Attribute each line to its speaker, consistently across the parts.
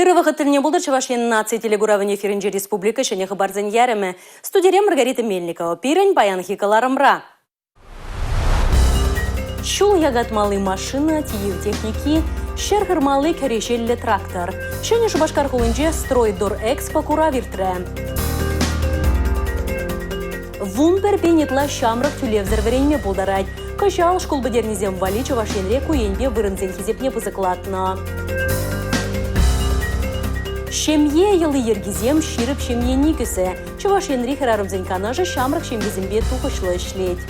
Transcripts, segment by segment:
Speaker 1: Ырӑ вӑхӑт тӗлне пултӑр Чӑваш Ен наци телекуравӗн эфирӗнче республика ҫӗнӗ хыпарсен ярӑмӗ. Студире Маргарита Мельникова. Пирӗн паянхи кӑларӑмра. Ҫул якатмалли машина, тиев техники, ҫӗр хырмалли кӗреҫеллӗ трактор. Ҫӗнӗ Шупашкар хулинче «Стройдор-Экспо» курав иртрӗ. 11 пин ытла ҫамрӑк тӳлевсӗр вӗренме пултарать. Кӑҫал шкул пӗтернисем валли Чӑваш Енре ку енпе вырӑнсен хисепне пысӑклатнӑ. Ҫемье йӑли-йӗркисем ҫирӗп ҫемье никӗсӗ. Чӑваш Енри хӗрарӑмсен канашӗ ҫамрӑк ҫемьесемпе тухӑҫлӑ ӗҫлет.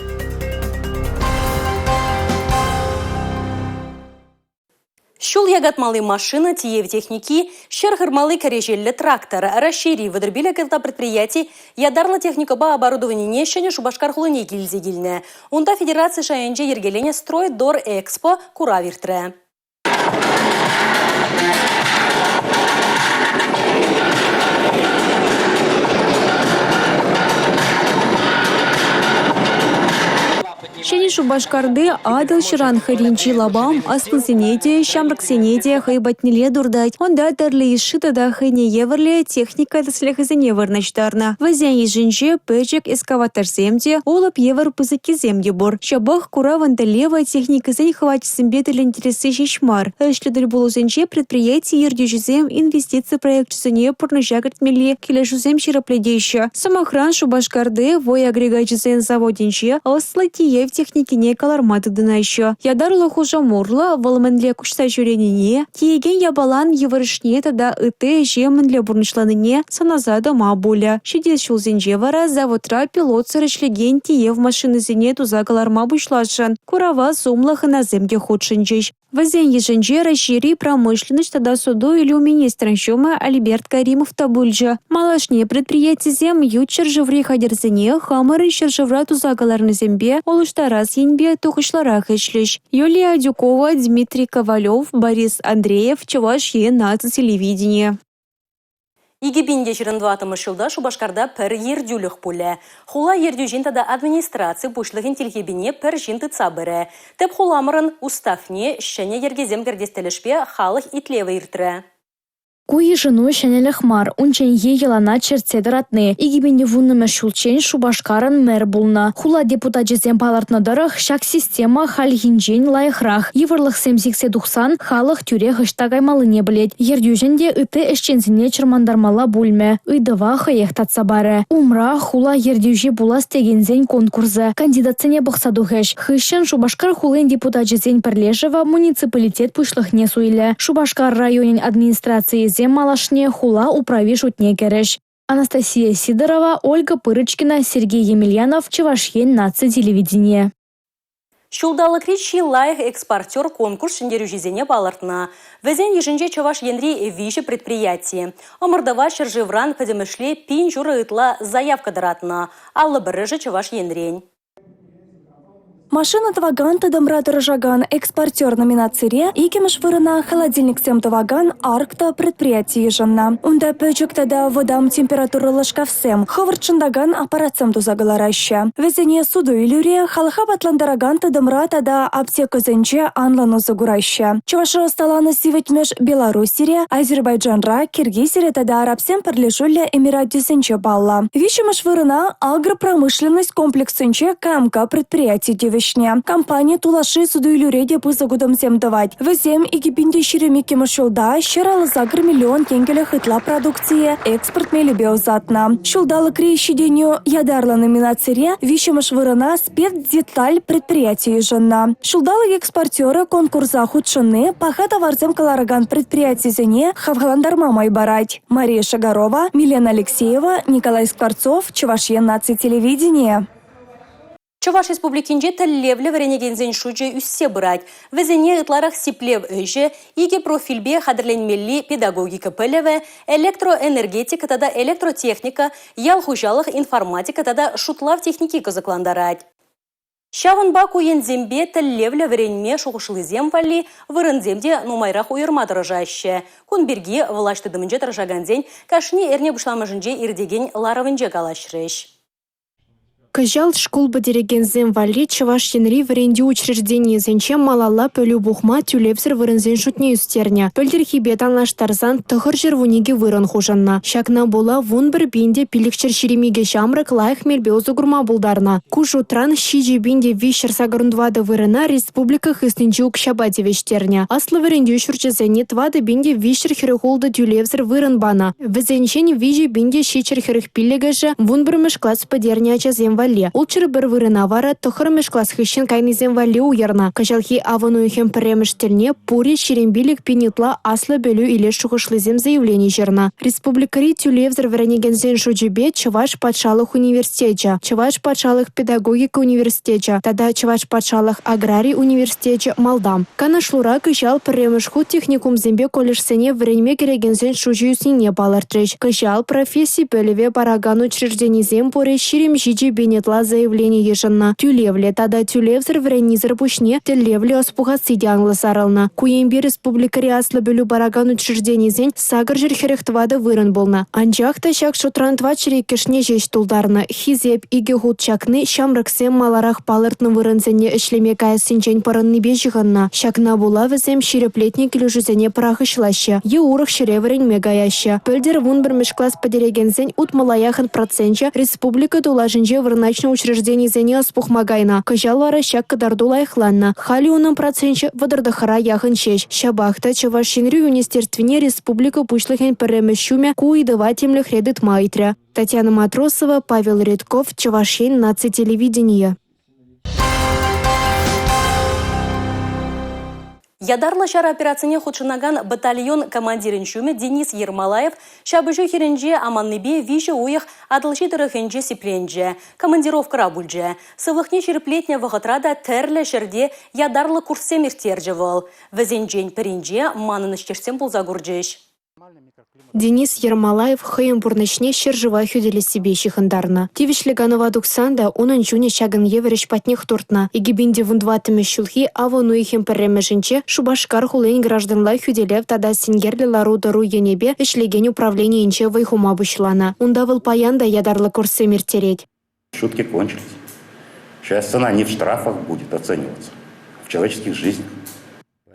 Speaker 1: Ҫул якатмалли машина, тиев техники, ҫӗр хырмалли кӗреҫеллӗ трактор, Раҫҫейри 35 ытла предприяти ятарлӑ техникӑпа оборудованине Ҫӗнӗ Шупашкар хулине килсе килнӗ. Унта федераци шайӗнче йӗркеленӗ «Стройдор-Экспо» курав иртрӗ.
Speaker 2: Ҫӗнӗ Шупашкарти Атӑл ҫыран хӗрринчи лапам аслисене те, ҫамрӑксене те хӑй патнелле туртать. Унта тӗрлӗ йышши тата хӑйне евӗрлӗ техника тӗслӗхӗсене вырнаҫтарнӑ. Вӗсен йышӗнче пӗчӗк экскаваторсем те, улӑп евӗр пысӑккисем те пур. Ҫапах куравӑн тӗллевӗ техникӑсен хӑвачӗсемпе тӗлӗнтересси ҫеҫ мар. Ӗҫлӗ тӗл пулусенче предприяти ертӳҫисем инвестици проекчӗсене пурнӑҫа кӗртмелли килӗшӳсем ҫирӗплетеҫҫӗ. Сӑмахран, Шупашкарти вӑй агрегачӗсен заводӗнче ӑслӑ тиев техникине кӑларма тытӑнаҫҫӗ. Ятарлӑ хушӑм урлӑ вӑл мӗнле куҫса ҫӳренине, тиекен япалан йывӑрӑшне тата ытти ӗҫе мӗнле пурнӑҫланине сӑнаса тӑма пулӗ. Ҫитес ҫулсенче вара заводра пилотсӑр ӗҫлекен тиев машинисене туса кӑларма пуҫласшӑн. Курава сумлӑ хӑнасем те хутшӑнчӗҫ. Вӗсен йышӗнче Раҫҫейри промышленноҫ тата суту-илӳ министрӗн ҫумӗ Альберт Каримов та пулчӗ. Малашне предприятисем ют ҫӗршыври хатӗрсене хамӑрӑн ҫӗршывра туса кӑларнисемпе улӑштарас енпе тухӑҫлӑрах ӗҫлӗҫ. Юлия Адюкова, Дмитрий Ковалев, Борис Андреев, Чӑваш Ен наци телевиденийӗ.
Speaker 1: 2024 ҫулта Шупашкарта пӗр ертӳлӗх пулӗ. Хула ертӳҫин тата администраци пуҫлӑхӗн тилхепине пӗр ҫын тытса пырӗ. Тӗп хуламӑрӑн уставне ҫӗнӗ йӗркесем кӗртес тӗлӗшпе халӑх итлевӗ иртрӗ.
Speaker 3: Ку йышӑну ҫӗнӗлӗх мар, унчченхи йӑлана чӗртсе тӑратни. 2010-мӗш ҫулччен Шупашкарӑн мэр пулнӑ. Хула депутачӗсем палӑртнӑ тӑрӑх, ҫак система хальхинчен лайӑхрах. Йывӑрлӑхсем сиксе тухсан халӑх тӳрех ӑҫта каймаллине пӗлет. Ертӳҫӗн те ытти ӗҫченсене чӑрмантармалла пулмӗ, ыйтӑва хӑех татса парӗ. Умра хула ертӳҫи пулас текенсен конкурсӗ. Кандидатсене пӑхса тухӗҫ. Хыҫҫӑн Шупашкар хулин депутачӗсен пӗрлешӗвӗ муниципалитет пуҫлӑхне суйлӗ. Шупашкар районӗн администрацийӗсем малашне хула управи шутне кӗрӗҫ. Анастасия Сидорова, Ольга Пырочкина, Сергей Емельянов, Чӑваш Ен наци телевиденийӗ.
Speaker 1: Ҫулталӑкри чи лайӑх экспортер конкурс ҫӗнтерӳҫисене палӑртнӑ. Вӗсен йышӗнче Чӑваш Енри виҫӗ предприяти. Ӑмӑртӑва ҫӗршывран пӗтӗмӗшле 1500 ытла заявка тӑратнӑ. 51-шӗ Чӑваш Енрен.
Speaker 4: Машина тӑвакан тытӑмра тӑрӑшакан экспортер номинацире иккӗмӗш вырӑна холодильниксем тӑвакан «Аркта» предприяти йышӑннӑ. Унта пӗчӗк тата вӑтам температурӑллӑ шкафсем, хӑвӑрт шӑнтакан аппаратсем туса кӑлараҫҫӗ. Вӗсене суту-илӳре, халӑха апатлантаракан тытӑмра тата аптекӑсенче анлӑн усӑ кураҫҫӗ. Чӑвашра ӑсталанӑ сивӗтмӗш Белоруссире, Азербайджанра, Киргизире тата Арабсен Пӗрлешӳллӗ Эмирачӗсенче паллӑ. Виҫҫӗмӗш вырӑна агропромышленность комплексӗнче КМК предприяти тивӗҫнӗ. Компани тулашри суту-илӳре те пысӑк утӑмсем тӑвать. Вӗсем 2022 ҫулта 158 миллион тенкӗлӗх ытла продукцие экспорт мелӗпе ӑсатнӑ. Ҫулталӑкри ҫитӗнӳ ятарлӑ номинацире виҫҫӗмӗш вырӑна «Спецдеталь» предприяти йышӑннӑ. Ҫулталӑк экспортерӗ конкурса хутшӑнни паха таварсем кӑларакан предприятисене хавхалантарма май парать. Мария Шагарова, Милена Алексеева, Николай Скворцов, Чӑваш Ен наци телевиденийӗ.
Speaker 1: Чӑваш Республикинче тӗллевлӗ вӗренекенсен шучӗ ӳссе пырать. Вӗсене ытларах сиплев ӗҫӗ, икӗ профильпе хатӗрленмелли педагогика пӗлӗвӗ, электроэнергетика тата электротехника, ял хуҫалӑх, информатика тата шутлав техники кӑсӑклантарать. Ҫавӑнпа ку енсемпе тӗллевлӗ вӗренме шухӑшлисем валли вырӑнсем те нумайрах уйӑрма тӑрӑшаҫҫӗ. Кун пирки влаҫ тытӑмӗнче тӑрӑшакансен кашни эрне пуҫламӑшӗнче иртекен ларӑвӗнче калаҫрӗҫ.
Speaker 5: Кӑҫал шкул пӗтерекенсем валли Чӑваш Енри вӗрентӳ учрежденийӗсенче малалла пӗлӳ пухма тӳлевсӗр вырӑнсен шутне ӳстернӗ. Пӗлтӗрхипе танлаштарсан 912 вырӑн хушӑннӑ. Ҫакна пула 11 пин те 522 ҫамрӑк лайӑх мелпе усӑ курма пултарнӑ. Ку шутран 7 пин те 384 вырӑна республика хыснинчи укҫапа тивӗҫтернӗ. Аслӑ вӗрентӳ ҫурчӗсене 4 пин те 346 тӳлевсӗр вырӑн панӑ. Вӗсенчен 3 пин те 745-ӗшӗ 11-мӗш класс пӗтернӗ ачасем валли. 601 вырӑна вара 9-мӗш класс хыҫҫӑн кайнисем валли уйӑрнӑ. Кӑҫалхи авӑн уйӑхӗн пӗрремӗш тӗлне пурӗ 25 пин ытла аслӑ пӗлӳ илес шухӑшлисем заявлени ҫырнӑ. Республикӑри тӳлевсӗр вӗренекенсен шучӗпе Чӑваш патшалӑх университечӗ, Чӑваш патшалӑх педагогика университечӗ тата Чӑваш патшалӑх аграри университечӗ малта. Канашлура кӑҫал пӗрремӗш хут техникумсемпе колледжсене вӗренме кӗрекенсен шучӗ ӳснине палӑртрӗҫ. Кӑҫал професси пӗлӗвӗ паракан учрежденисем пурӗ 27 пин ытла заявлени йышӑннӑ. Тӳлевлӗ тата тӳлевсӗр вӗреннисӗр пуҫне тӗллевлӗ ӑс пухасси те анлӑ сарӑлнӑ. Ку енпе республикӑри аслӑ пӗлӳ паракан учрежденисен 844 вырӑн пулнӑ. Анчах та ҫак шутран 402-шне ҫеҫ тултарнӑ. Хисеп икӗ хут чакни ҫамрӑксем маларах палӑртнӑ вырӑнсене ӗҫлеме каяссинчен пӑрӑннипе ҫыхӑннӑ. Ҫакна пула вӗсем ҫирӗплетнӗ килӗшӳсене пӑрахӑҫлаҫҫӗ е урӑх ҫӗре вӗренме каяҫҫӗ. Пӗлтӗр 11-мӗш класс пӗтерекенсен утмӑла яхӑн проценчӗ республика тулашӗнче вырнаҫнӑ учрежденисене ӑс пухма кайнӑ. Кӑҫал вара ҫак кӑтарту лайӑхланнӑ. Халӗ унӑн проценчӗ 39-ра яхӑн ҫеҫ. Ҫапах та Чӑваш Енри министерствине республика Пуҫлӑхӗн пӗрремӗш ҫумӗ ку ыйтӑва тимлӗхре тытма ыйтрӗ. Татьяна Матросова, Павел Редков, Чӑваш Ен наци телевиденийӗ.
Speaker 1: Ятарлӑ ҫар операцине хутшӑнакан батальон командирӗн ҫумӗ Денис Ермолаев ҫапӑҫу хирӗнче аманнипе виҫӗ уйӑх Атӑлҫи тӑрӑхӗнче сипленчӗ, командировкӑра пулчӗ. Сывлӑхне ҫирӗплетнӗ вӑхӑтра та тӗрлӗ ҫӗрте ятарлӑ курссем ирттерчӗ вӑл. Вӗсенчен пӗринче манӑн ӗҫтешсем пулса курчӗҫ.
Speaker 5: Денис Ермолаев хӑйӗн пурнӑҫне ҫӗршыва хӳтӗлессипе ҫыхӑнтарнӑ. Тивӗҫлӗ канӑва тухсан та унӑн чунӗ ҫакӑн евӗр ӗҫ патнех туртнӑ. 2014-мӗш ҫулхи авӑн уйӑхӗн пӗрремӗшӗнче Шупашкар хулин гражданла хӳтӗлев тата синкерлӗ лару-тӑру енӗпе ӗҫлекен управленийӗнче вӑй хума пуҫланӑ. Унта вӑл паян та ятарлӑ курссем ирттерет.
Speaker 6: Шутки кончились. Сейчас цена не в штрафах будет оцениваться, а в человеческих жизнях.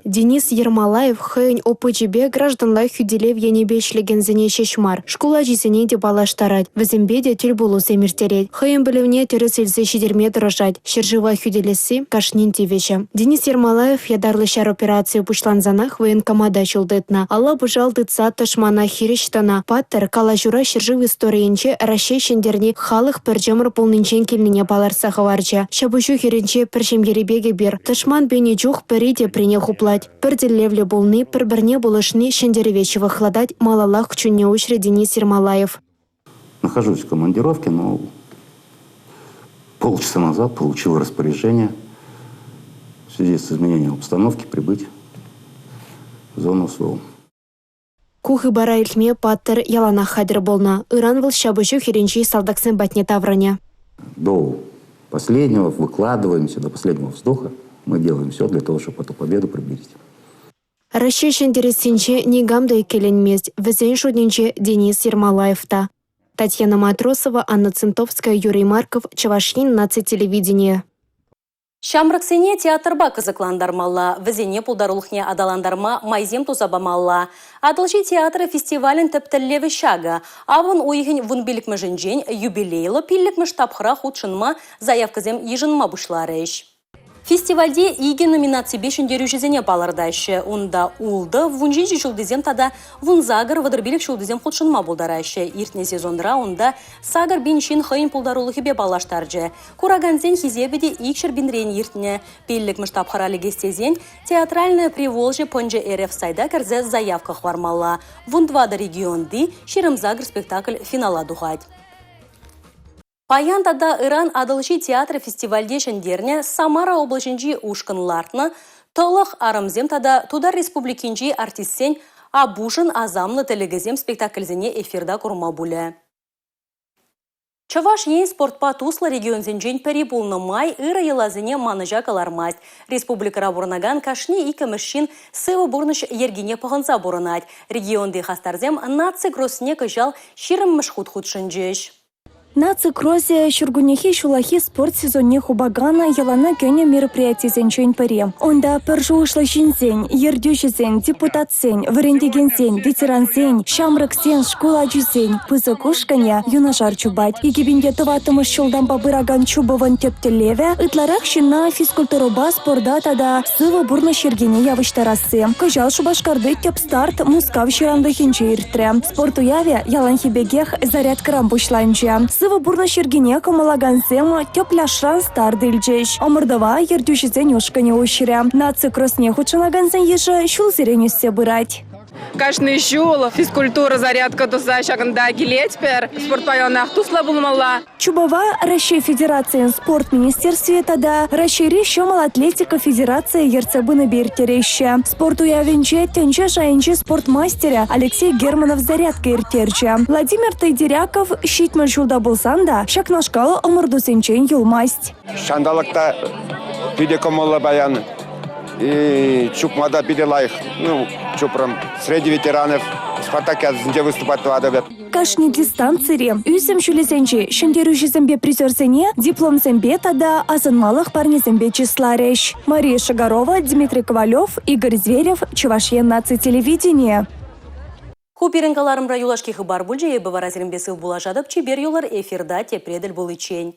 Speaker 5: Денис Ермолаев хӑйӗн опычӗпе гражданла хӳтӗлев енӗпе ӗҫлекенсене ҫеҫ мар, шкул ачисене те паллаштарать, вӗсемпе те тӗл пулусем ирттерет. Хӑйӗн пӗлӗвне тӗрӗс илсе ҫитерме тӑрӑшать. Ҫӗршыва хӳтӗлесси – кашнин тивӗҫӗ. Денис Ермолаев ятарлӑ ҫар операцийӗ пуҫлансанах военкомата ҫул тытнӑ. Алла пӑшал тытса тӑшмана хирӗҫ тӑнӑ. Паттӑр калаҫура ҫӗршыв историйӗнче Раҫҫей ҫӗнтерни халӑх пӗр чӑмӑр пулнинчен килнине палӑртса хӑварчӗ. Ҫапӑҫу хирӗнче пӗр ҫемьери пек эпир. Тӑшман пенӗ чух пӗри теприне хуплать. Пӗр тӗллевлӗ пулни, пӗр-пӗрне пулӑшни ҫӗнтерӗве ҫывӑхлатать, малаллах чунне уҫрӗ Денис Ермолаев.
Speaker 6: Нахожусь в командировке, но полчаса назад получил распоряжение в связи с изменением обстановки прибыть в зону СВО.
Speaker 5: Ку хыпара илтме паттӑр яланах хатӗр пулнӑ. Ыран вӑл ҫапӑҫу хирӗнчи салтаксем патне таврӑнӗ.
Speaker 6: До последнего выкладываемся, до последнего вздоха мы делаем все для того, чтобы эту победу приблизить.
Speaker 5: Раҫҫей ҫӗнтерессинче никам та иккӗленмест. Вӗсен шутӗнче Денис Ермолаев та. Татьяна Матросова, Анна Центовская, Юрий Марков, Чӑваш Ен наци телевиденийӗ.
Speaker 1: Ҫамрӑксене театрпа кӑсӑклантармалла, вӗсене пултарулӑхне аталантарма майсем туса памалла. Атӑлҫи театрӗ фестивалӗн тӗп тӗллевӗ ҫакӑ. Авӑн уйӑхӗн вунпиллӗкмӗшӗнчен юбилейлӑ пиллӗкмӗш тапхӑра хутшӑнма заявкӑсем йышӑнма пуҫларӗҫ. Фестивальте икӗ номинаципе ҫӗнтерӳҫӗсене палӑртаҫҫӗ. Унта ултӑ, вунҫичӗ ҫултисем тата вунсакӑр, вӑтӑрпилӗк ҫултисем хутшӑнма пултараҫҫӗ. Иртнӗ сезонра унта 8 пин ҫын хӑйӗн пултарулӑхӗпе паллаштарчӗ. Куракансен хисепӗ те 200 пинрен иртнӗ. Пиллӗкмӗш тапхӑра лекес тесен «Театральное Приволжье» пӑнчӑ РФ сайта кӗрсе заявка хӑвармалла. 14 регионти 28 спектакль финала тухать. Паян тата ыран Атӑлҫи театрӗ фестивальте ҫӗнтернӗ Самара облаҫӗнчи ушкӑн лартнӑ «Тӑлӑх арӑмсем» тата Тутар Республикинчи артистсен «Аппушӑн асамлӑ тӗлӗкӗсем» спектакльсене эфирта курма пулӗ. Чӑваш Ен спортпа туслӑ регионсенчен пӗри пулнӑ май ырӑ йӑласене манӑҫа кӑлармасть. Республикӑра пурӑнакан кашни иккӗмӗш ҫын сывӑ пурнӑҫ йӗркине пӑхӑнса пурӑнать. Регионти хастарсем наци кросне кӑҫал ҫирӗммӗш хут хутшӑнчӗҫ.
Speaker 4: Наци кросӗ ҫуркуннехи ҫуллахи спорт сезонне хупакан йӑлана кӗнӗ мероприятисенчен пӗри. Унта пӗр шухӑшлӑ ҫынсен, ертӳҫӗсен, депутатсен, вӗрентекенсен, ветерансен, ҫамрӑксен, шкул ачисен пысӑк ушкӑнӗ юнашар чупать. 2004 ҫултанпа пыракан чупӑвӑн тӗп тӗллевӗ – ытларах ҫынна физкультурӑпа спорта тата сывӑ пурнӑҫ йӗркине явӑҫтарасси. Кӑҫал Шупашкарти тӗп старт Мускав ҫыранлӑхӗнче иртрӗ. Спорт уявӗ яланхи пекех зарядкӑран пуҫланчӗ. Сывӑ пурнӑҫ йӗркине кӑмӑллакансем тӗп пляжран старт илчӗҫ. Ӑмӑртӑва ертӳҫӗсен ушкӑнӗ уҫрӗ. Наци кросне хутшӑнакансен йышӗ ҫулсерен ӳссе пырать.
Speaker 7: Кашни ҫул физкультура зарядка туса ҫакӑнта килетпӗр. Спортпа яланах туслӑ пулмалла.
Speaker 4: Чупӑва Раҫҫей Федерацийӗн спорт министерстви тата Раҫҫейри ҫӑмӑл атлетика федерацийӗ ертсе пынипе ирттереҫҫӗ. Спорт уявӗнче тӗнче шайӗнчи спорт мастерӗ Алексей Германов зарядка ирттерчӗ. Владимир Тайдеряков 70 ҫулта пулсан та ҫакнашкал ӑмӑртусенчен юлмасть.
Speaker 8: Ҫанталӑк та питӗ кӑмӑллӑ паян. И чупма та питӗ лайӑх. Ну, чупрӑм. Среди ветеранов спартакиадӑсенче выступать тӑватӑп.
Speaker 4: Кашни дистанцире ӳсӗм ҫулӗсенче ҫӗнтерӳҫӗсемпе призерсене дипломсемпе тата асӑнмалӑх парнесемпе чысларӗҫ. Мария Шагарова, Дмитрий Ковалев, Игорь Зверев, Чӑваш Ен наци телевиденийӗ.
Speaker 1: Ку пирӗн кӑларӑмра юлашки хыпар пулчӗ. Эпӗ вара сирӗнпе сыв пулашатӑп. Чипер юлӑр эфирта тепре тӗл пуличчен.